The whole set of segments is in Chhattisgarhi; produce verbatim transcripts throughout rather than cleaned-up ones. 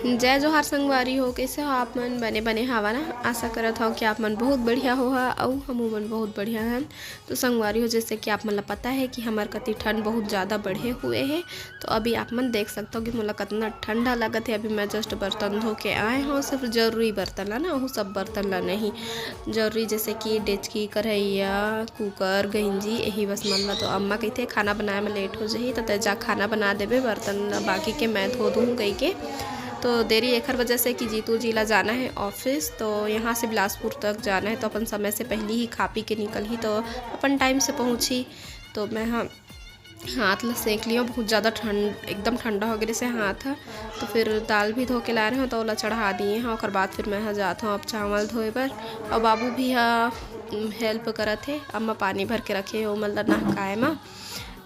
जय जोहार संगवारी हो, कइसे हो आप मन? बने बने हवा ना? आशा करत हव कि आप मन बहुत बढ़िया होहा अउ हमू मन बहुत बढ़िया हन। तो संगवारी हो, जैसे कि आप मन ला पता है कि हमर कति ठंड बहुत ज़्यादा बढ़े हुए है। तो अभी आप मन देख सकत हो कि मोला कतना ठंडा लगत है। अभी मैं just बर्तन धो के आए हव, सिर्फ जरूरी बर्तन ला ना, ओहू सब बर्तन ला नहीं, जरूरी जैसे कि डेचकी, कढ़ैया, कुकर, गंजी, यही बस मन ला। तो अम्मा कहिथे खाना बनाए में लेट हो जाही, त तै जा खाना बना देबे, बर्तन ला बाकी के मैं धो दूँ कहिके। तो देरी एखर वजह से कि जीतू जी ला जाना है ऑफिस, तो यहाँ से बिलासपुर तक जाना है, तो अपन समय से पहले ही खा पी के निकलही, तो अपन टाइम से पहुँची। तो मैं ह हाथ ला सेंक लियो, बहुत ज़्यादा ठंड, एकदम ठंडा हो गए से हाथ ह। तो फिर दाल भी धो के लाए रहे, तो ओला चढ़ा दिए हैं। ओकर बाद फिर मैं ह जात हूँ अब चावल धोए बर, और बाबू भी ह हेल्प करत हे। अम्मा पानी भर के रखे हे ओमन ला नहकाए मा।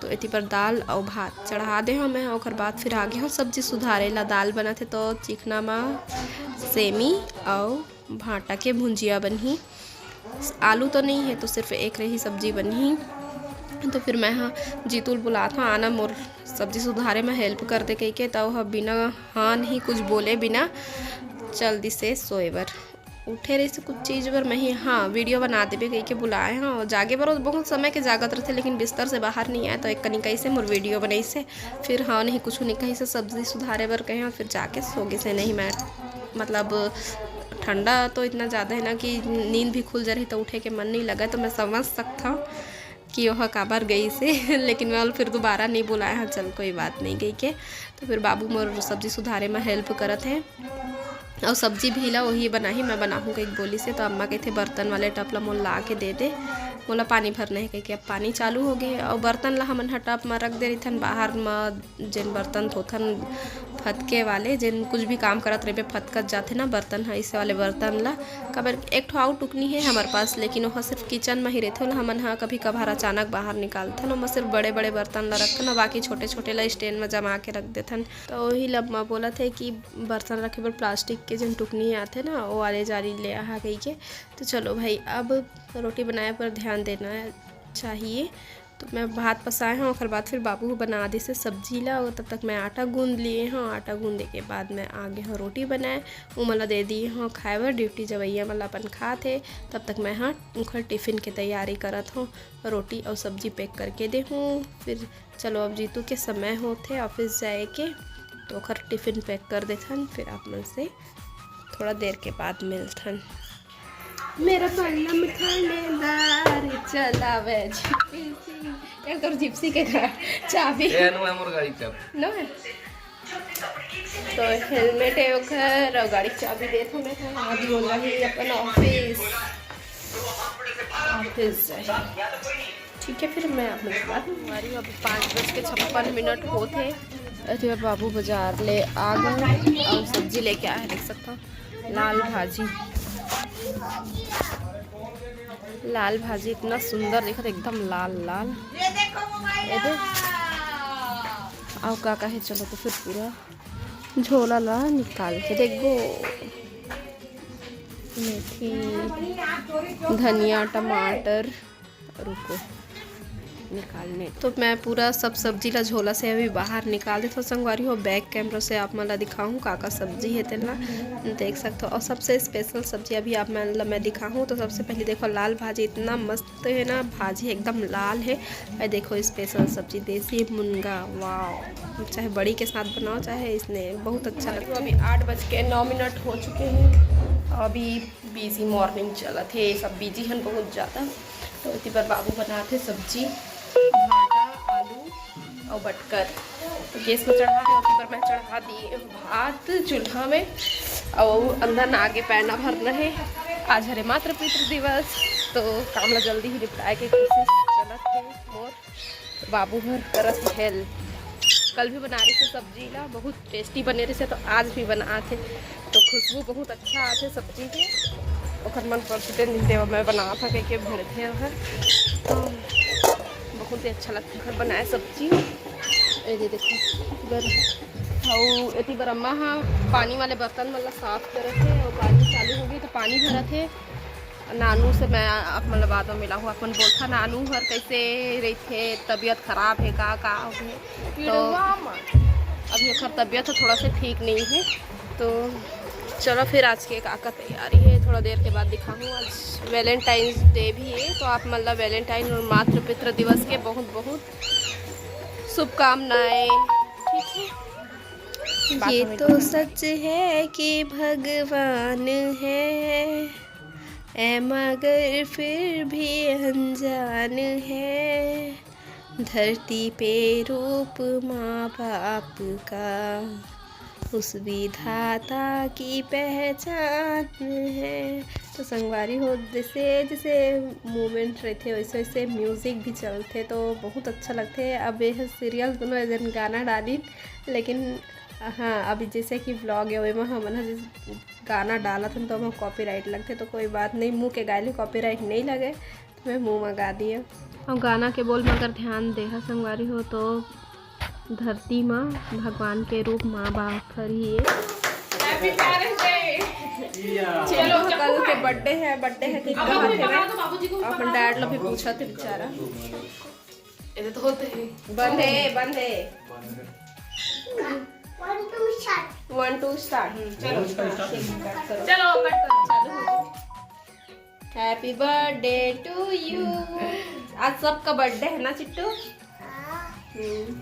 तो एती पर दाल अउ भात चढ़ा दे हव मैं। ओकर बाद फिर आगे हव सब्जी सुधारे ला। दाल बनत हे तो चिकना मा सेमी अउ भांटा के भुंजिया बनही। आलू तो नहीं है, तो सिर्फ एक रही सब्जी बनही। तो फिर मैं ह जीतू ल बुलात हव, आना मोर सब्जी सुधारे में हेल्प कर दे कहिके। त ओह बिना हाँ नहीं कुछ बोले बिना चल दिसे सोए बर। उठे रहिसे कुछ चीज़ बर, मैं ही हाँ वीडियो बना देबे कहिके बुलाए हव। जागे बर वो बहुत समय के जागत रहिथे, लेकिन बिस्तर से बाहर नहीं आए, तो एक कनी कहिसे मोर वीडियो बनाइसे। फिर हाँ नहीं कुछ नहीं कहिसे, सब्जी सुधारे बर कहे, फिर जाके सो गिसे। नहीं मैं मतलब ठंडा तो इतना ज़्यादा है ना कि नींद भी खुल जा रही तो उठे के मन नहीं लगा। तो मैं समझ सकता हूँ कि ओह काबर गइसे लेकिन मैं ओला फिर दोबारा नहीं बुलाए हव, चल कोई बात नहीं कहिके। तो फिर बाबू मोर सब्जी सुधारे में हेल्प करत हे, अउ सब्जी भी ला वही बनाही, मैं बनाहूँ कहिके बोलिसे। तो अम्मा कहिथे बर्तन वाले टब ला मोला ला के दे दे, मोला पानी भरना है कहिके। अब पानी चालू हो गए, अउ बर्तन ला हमन ह टब में रख दे रहिथन बाहर में, जेन बर्तन धोथन फतके वाले, जेन कुछ भी काम करत रहिबे फतकत जाथे ना बर्तन ह, इसे वाले बर्तन ला। काबर एक ठो आउ टुकनी हे हमर पास, लेकिन ओह सिर्फ किचन म ही रहिथे, ओला हमन ह कभी कभार अचानक बाहर निकालथन। ओमा सिर्फ बड़े बड़े बर्तन ला रखथन, अउ बाकी छोटे छोटे ला स्टैंड म जमा के रख देथन। तो वही ला मैं बोलत हे कि बर्तन रखे बर प्लास्टिक के जेन टुकनी आथे ना, वो वाले जारी ले आहा कहिके। तो चलो भाई, अब रोटी बनाए पर ध्यान देना चाहिए। तो मैं भात पसाए हव, ओकर बाद फिर बाबू ह बना दिसे सब्जी ला, और तब तक मैं आटा गूंद लिए हव। आटा गूंदे के बाद मैं आगे हव रोटी बनाए, ओमन ला दे दिए हव खाए बर। ड्यूटी जवैया मन ला अपन खात हे, तब तक मैं ह ओकर टिफिन के तैयारी करत हव, रोटी अउ सब्जी पैक करके देहूँ। फिर चलो, अब जीतू के समय होथे ऑफिस जाए के, तो ओकर टिफिन पैक कर देथन, फिर आप मन से थोड़ा देर के बाद मिलथन। मेरा बंगला में थानेदार चलावे जिप्सी। यार, तोर जिप्सी के घर चाबी। ए, नो है मोर गाड़ी के चाबी। नो है? तो हेलमेट है ओकर, और गाड़ी के चाबी देत हूँ मैं। आज वो जाही अपन ऑफिस, ऑफिस जाही। ठीक है, फिर मैं आप लोग के बाद हमारी अभी पाँच बज के छप्पन मिनट होत हे। अरे, बाबू बाजार ले आ गए और सब्जी लेके आए हैं, देख सकता हूँ। लाल भाजी, लाल भाजी इतना सुंदर दिखत, एकदम लाल लाल। ये देखो मोबाइल ये दे। आओ का कहे, चलो तो फिर पूरा झोला ला निकाल के देखो। मेथी, धनिया, टमाटर, रुको निकालने। तो मैं पूरा सब सब्जी ला झोला से अभी बाहर निकाल देथव संगवारी हो। बैक कैमरा से आप मन ला दिखाहूँ का का सब्जी हे तेला देख सकथव। और सबसे स्पेशल सब्जी अभी आप मन ला मैं दिखाहूँ, तो सबसे पहले देखो लाल भाजी, इतना मस्त हे ना भाजी, एकदम लाल हे। और देखो स्पेशल सब्जी देसी मुनगा, वाओ, चाहे बड़ी के साथ बनाओ चाहे इसने, बहुत अच्छा लगता है। अभी आठ बज के नौ मिनट हो चुके हैं। अभी बिजी मॉर्निंग चलत हे, सब बिजी हन बहुत ज़्यादा। तो इति पर बाबू बनात हे सब्जी, भाटा, आलू और बटकर। तो गैस में चढ़ा हे, उसी पर मैं चढ़ा दिए भात चूल्हा में। और अंदर ना आगे पैना भरना है। आज हरे मातृ पितृ दिवस, तो काम ला जल्दी ही निपटाए के कोशिश चलत है मोर। बाबू हर करत हेल्प। कल भी बना रही थी सब्जी ला, बहुत टेस्टी बने रहिसे, तो आज भी बनात हे। तो खुशबू बहुत अच्छा आथे सब्जी के। ओकर मन परसुते दिन देवा मैं बनात हव कहिके भरथे ओहर। तो बहुत ही अच्छा लगथे ओकर बनाए सब्जी। ए दे देखो, इधर अउ एती बर अम्मा ह पानी वाले बर्तन मन ला साफ करत हे, अउ पानी चालू हो गई तो पानी भरत हे। नानू से मैं आप मन ला बाद में मिलाहूँ। आप मन बोलथा नानू हर कैसे रहिथे, तबीयत खराब है का, का हो गए? तो पिड़वा मन। अभी ओकर तबीयत ह थोड़ा सा ठीक नहीं है, तो चलो फिर आज के का का तैयारी है, थोड़ा देर के बाद दिखाऊँ। आज वैलेंटाइंस डे भी है, तो आप मन ला वैलेंटाइन और मातृ पितृ दिवस के बहुत बहुत शुभकामनाएं। ठीक है, ये तो सच है कि भगवान है, ऐ मगर फिर भी अनजान है, धरती पे रूप माँ बाप का, उस विधाता की पहचान है। तो संगवारी हो, जैसे जैसे मोमेंट रहिथे, वैसे वैसे म्यूजिक भी चलथे, तो बहुत अच्छा लगथे। अब ये सीरियल दोनों जन गाना डालिन, लेकिन हाँ, अभी जैसे कि व्लॉग है, ओमा हमन ह जैसे गाना डालत हन, तो ओमा कॉपीराइट लगथे, तो कोई बात नहीं, मुँह के गाय ले कॉपीराइट नहीं लगे, तो मैं मुँह मा गा दिए। और गाना के बोल में अगर ध्यान देहा संगवारी हो, तो धरती माँ भगवान के रूप माँ बाप हर ही है। चलो, कल के बर्थडे है, बर्थडे है, ठीक है। अपन डैड ला भी पूछा थे बेचारा। ये तो होते हैं। बंद है, बंद है। One, two, start। One, two, start। चलो, start करो। चलो, कट करो, चालू हो गया। Happy birthday to you। आज सबका बर्थडे है ना चिट्टू? हम्म।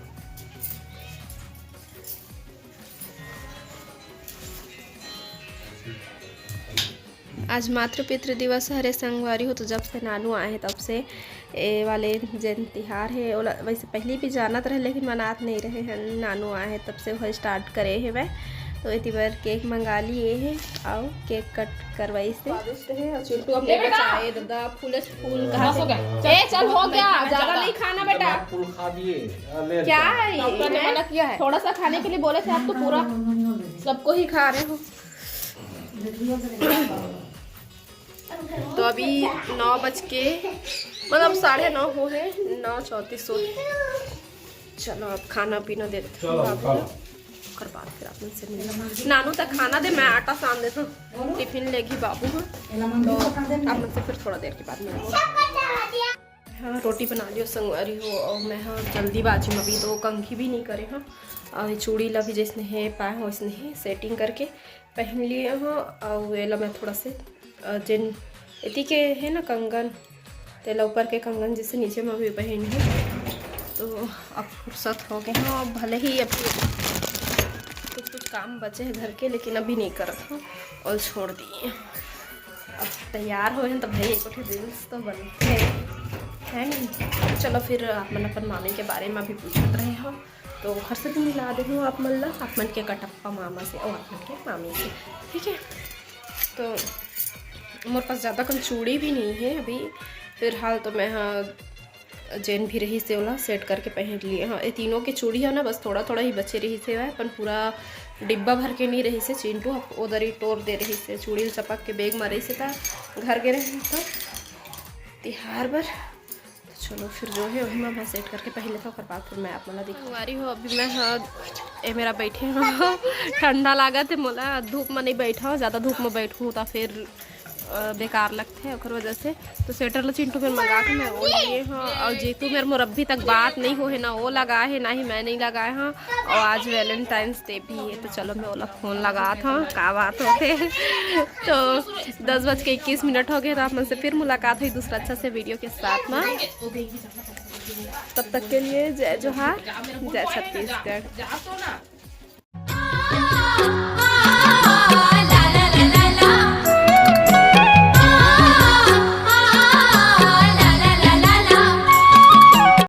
आज मातृ पितृ दिवस हरे संगवारी हो, तो जब से नानू आए हैं तब से ए वाले जेन तिहार है, ओला वैसे पहले भी जानत रहे, लेकिन मनात नहीं रहे हैं। नानू आए हैं तब से वह स्टार्ट करे है मैं, तो इति बर केक मंगा लिए है और केक कट करवाई से। स्वादिष्ट है और चिंटू अपने बचाए दादा, फूल फूल कहा से। ए चल, हो गया, ज्यादा नहीं खाना बेटा। फूल खा दिए। क्या है ये? थोड़ा सा खाने के लिए बोले थे आप, तो पूरा सबको ही खा रहे हो। तो अभी नौ बज के, मतलब साढ़े नौ हो है, नौ चौंतीस हो। चलो अब खाना पीना दे देते हैं बाबू ला। ओकर बाद फिर आप मन से मिलना। नानू तक खाना दे, मैं आटा सान देता हूँ, टिफिन लेगी बाबू। हाँ, तो आप मन से फिर थोड़ा देर के बाद मिलना। हाँ, रोटी बना लियो संगवारी हो, और मैं हाँ जल्दीबाजी में अभी तो कंघी भी नहीं करे हाँ, और ये चूड़ी ला भी जैसने है पाए हो वैसने ही सेटिंग करके पहन लिए हाँ। और एला मैं थोड़ा से जेन एती के है ना कंगन, तेला ऊपर के कंगन जैसे नीचे में भी पहन है। तो अब फुर्सत हो गए हाँ, भले ही अब कुछ कुछ काम बचे हैं घर के, लेकिन अभी नहीं करत हाँ और छोड़ दिए। अब तैयार हो हैं तो भाई एक रील्स तो बनते हैं, है नहीं? चलो फिर आप मन अपन मामी के बारे में भी पूछत रहे हो, तो घर से भी मिला दे हूँ आप मन ला, आप मन के कटप्पा मामा से और आप मन के मामी से, ठीक है? तो मोर पास ज़्यादा कन चूड़ी भी नहीं है अभी फिलहाल, तो मैं हाँ जेन भी रही से ओला सेट करके पहन लिए हाँ। ये तीनों के चूड़ी है ना, बस थोड़ा थोड़ा ही बचे रही से, अपन पूरा डिब्बा भर के नहीं रही से। चिंटू उधर ही टोर दे रही से, चूड़ी चपक के बैग में रही से, घर गे रहे तो तिहार बर। तो चलो फिर जो है वही मैं सेट करके पहले तो कर बात फिर मैं आप मला दिखा रही हूँ। अभी मैं हाँ ए मेरा बैठे हूँ ठंडा लागत है मोला, धूप में नहीं बैठा हूँ, ज़्यादा धूप में बैठूँ तो फिर बेकार लगते हैं ओकर वजह से। तो स्वेटर ला चिंटू मेर मंगा के मैं ओढ़ लिए हूँ। और जीतू मेर मोर अभी तक बात नहीं हो है ना, वो लगा है ना ही मैं नहीं लगाए हूँ। और आज वैलेंटाइंस डे भी है, तो चलो मैं ओला फोन लगात हूँ, का बात होते। तो दस बज के इक्कीस मिनट हो गए, तो आप मन से फिर मुलाकात हुई दूसरा अच्छा से वीडियो के साथ में। तब तक के लिए जय जोहार, जय छत्तीसगढ़।